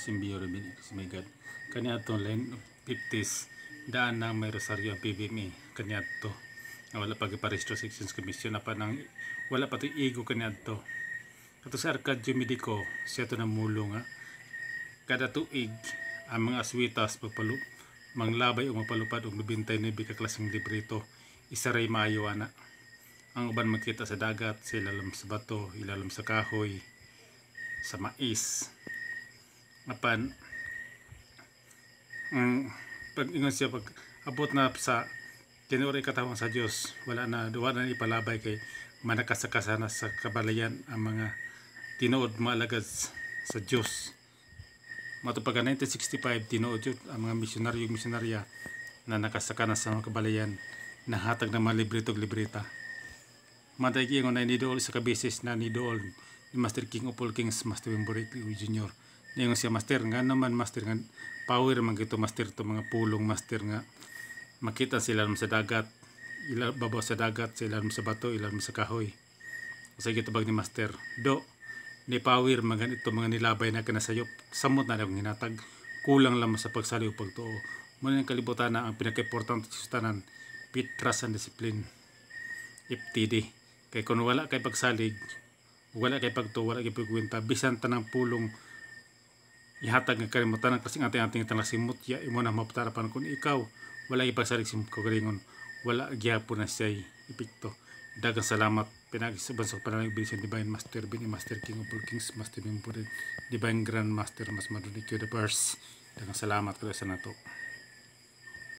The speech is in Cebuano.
Simbio Rebin Sumigad. Kaniadto line 50s, daan nang may rosaryo ang PBMA kaniadto. Nga wala pa giparehistro sa Exchange Commission pa nang wala pa to ego kaniadto. Kato sa Arcadio Medico, siya to namulong nga kada tuig ang mga aswitas magpalu manglabay o magpalupad og 99 ka klaseng librito. Isa ray maayo ana. Ang uban makita sa dagat, sa ilalom sa bato, ilalom sa kahoy, sa mais. Apan ang pag ingon siya, pag abot na sa tinuoray katawhan sa Dios, wala na ipalabay kay manakasakasa na sa kabalayan ang mga tinuod maalagad sa Dios. Mato pagka 1965, tinuod yun ang mga misyonaryo, misyonarya na nakasaka na sa mga kabalayan, nahatag ng mga librito ug libreta. Matay ingon na nidool sa kabisis na nidool ni Master King of all Kings, Master Wimborek Jr. Ningon siya, "Master, nga naman, Master, nga power man gito, Master, to mga pulong, Master, nga makita sila sa dagat, ila babaw sa dagat, sa ilalim sa bato, ilalim sa kahoy." Sa gitubag ni Master, "Do, ni power man ganito mga nilabay na kanasayop, samot na lang hinatag, kulang lamang sa pagsali o pagtuo." Muna ng kalibutan na ang pinaka-importante sa tanan, faith, trust and discipline. FTD. Kay kung wala kay pagsalig, wala kay pagtuo, wala kay pagkwenta, bisan tanang pulong ihatag nga kanimo, tanang klaseng ating-ating, tanang klaseng mutya imo na mapatarapan, kung ikaw wala ipagsalig sa imong kaugalingon, wala gyapon na siya'y epekto. Daghang salamat pinagi sa sa pananalig sa Divine Master Bin, Master King of all Kings, Master Bin, Divine Grand Master, Mas Madunic the First. Daghang salamat kada sa nato.